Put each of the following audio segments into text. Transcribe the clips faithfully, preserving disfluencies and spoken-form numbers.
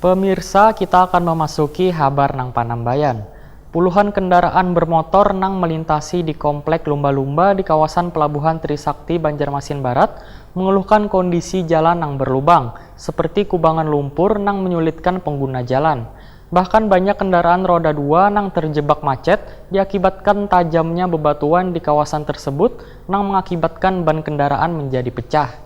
Pemirsa, kita akan memasuki habar nang panambayan. Puluhan kendaraan bermotor nang melintasi di Komplek Lumba-Lumba di kawasan Pelabuhan Trisakti, Banjarmasin Barat, mengeluhkan kondisi jalan nang berlubang, seperti kubangan lumpur nang menyulitkan pengguna jalan. Bahkan banyak kendaraan roda dua nang terjebak macet diakibatkan tajamnya bebatuan di kawasan tersebut nang mengakibatkan ban kendaraan menjadi pecah.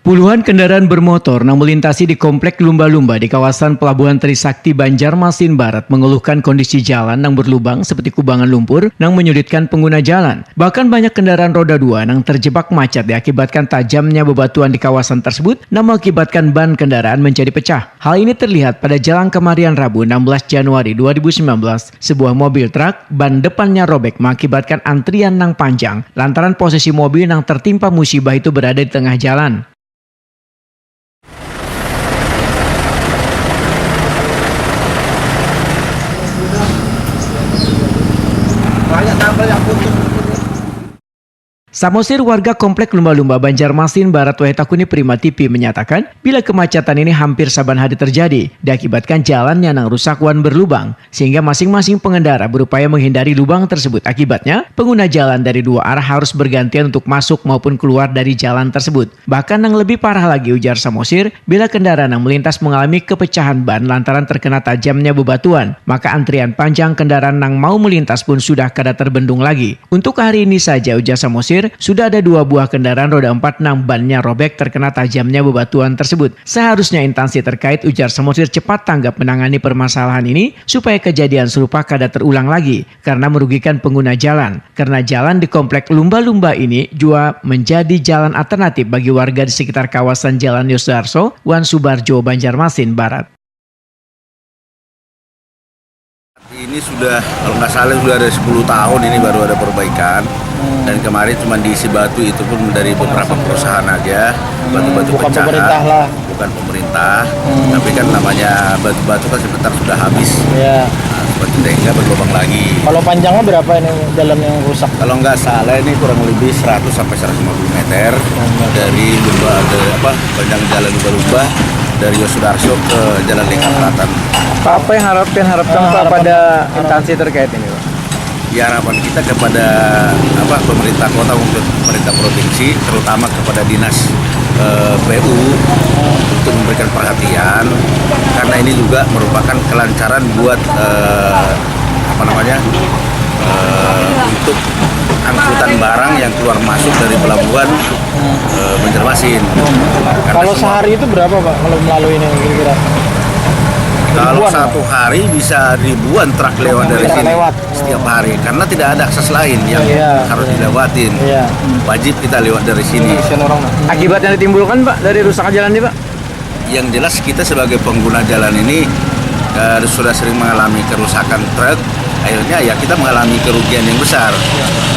Puluhan kendaraan bermotor nang melintasi di Komplek Lumba-Lumba di kawasan Pelabuhan Trisakti, Banjarmasin Barat, mengeluhkan kondisi jalan nang berlubang seperti kubangan lumpur nang menyulitkan pengguna jalan. Bahkan banyak kendaraan roda dua nang terjebak macet diakibatkan tajamnya bebatuan di kawasan tersebut nang mengakibatkan ban kendaraan menjadi pecah. Hal ini terlihat pada jalan kemarian Rabu enam belas Januari dua ribu sembilan belas, sebuah mobil truk ban depannya robek mengakibatkan antrian nang panjang lantaran posisi mobil nang tertimpa musibah itu berada di tengah jalan. Samosir, warga Komplek Lumba-Lumba, Banjarmasin Barat, wahi takuni Prima T V menyatakan, bila kemacetan ini hampir saban hari terjadi, diakibatkan jalannya nang rusak wan berlubang, sehingga masing-masing pengendara berupaya menghindari lubang tersebut. Akibatnya, pengguna jalan dari dua arah harus bergantian untuk masuk maupun keluar dari jalan tersebut. Bahkan nang lebih parah lagi, ujar Samosir, bila kendaraan yang melintas mengalami kepecahan ban lantaran terkena tajamnya bebatuan, maka antrian panjang kendaraan nang mau melintas pun sudah kada terbendung lagi. Untuk hari ini saja, ujar Samosir, sudah ada dua buah kendaraan roda empat nang bannya robek terkena tajamnya bebatuan tersebut. Seharusnya instansi terkait, ujar Samosir, cepat tanggap menangani permasalahan ini supaya kejadian serupa kada terulang lagi karena merugikan pengguna jalan. Karena jalan di Komplek Lumba-Lumba ini jua menjadi jalan alternatif bagi warga di sekitar kawasan Jalan Yosudarso wan Subarjo, Banjarmasin Barat. Ini sudah, kalau nggak salah, sudah ada sepuluh tahun ini baru ada perbaikan. Hmm. Dan kemarin cuma diisi batu, itu pun dari beberapa perusahaan aja. Batu-batu hmm, bukan pecahan. Pemerintah lah. Bukan pemerintah, hmm, tapi kan namanya batu-batu kan sebentar sudah habis. Ya. Nah, seperti sehingga berlubang lagi. Kalau panjangnya berapa ini jalan yang rusak? Kalau nggak salah ini kurang lebih seratus sampai seratus lima puluh meter hmm, dari Lumba, ada apa, panjang jalan Lumba-Lumba dari Yosudarso ke Jalan Lingkar Selatan. Apa yang harapkan, harapkan ah, Pak, pada instansi terkait ini, Pak? Ya, harapan kita kepada apa, pemerintah kota maupun pemerintah provinsi, terutama kepada dinas eh, P U untuk memberikan perhatian, karena ini juga merupakan kelancaran buat eh, apa namanya eh, untuk angkutan barang yang keluar masuk dari pelabuhan eh, Banjarmasin. Karena kalau semua sehari itu berapa, Pak, kalau melalui ini kira-kira? Kalau ribuan, satu hari bisa ribuan truk lewat dari sini. Lewat. Setiap hari, karena tidak ada akses lain yang ya, harus ya, dilewatin. Ya. Wajib kita lewat dari sini. Kasihan orang, Pak. Akibat yang ditimbulkan, Pak, dari rusaknya jalan ini, Pak? Yang jelas, kita sebagai pengguna jalan ini eh, sudah sering mengalami kerusakan truk. Akhirnya ya kita mengalami kerugian yang besar.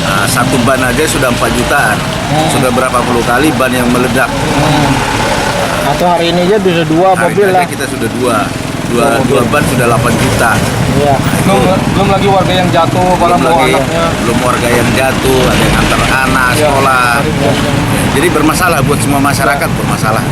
Nah, satu ban aja sudah empat jutaan. Hmm. Sudah berapa puluh kali ban yang meledak. Hmm. Atau hari ini aja bisa dua hari mobil lah. Kita sudah dua. Dua, dua ban sudah delapan juta. Iya. Belum, belum lagi warga yang jatuh, belum lagi, anaknya. Belum warga yang jatuh, ada yang antar anak, ya, sekolah. Ya. Jadi bermasalah buat semua masyarakat, bermasalah.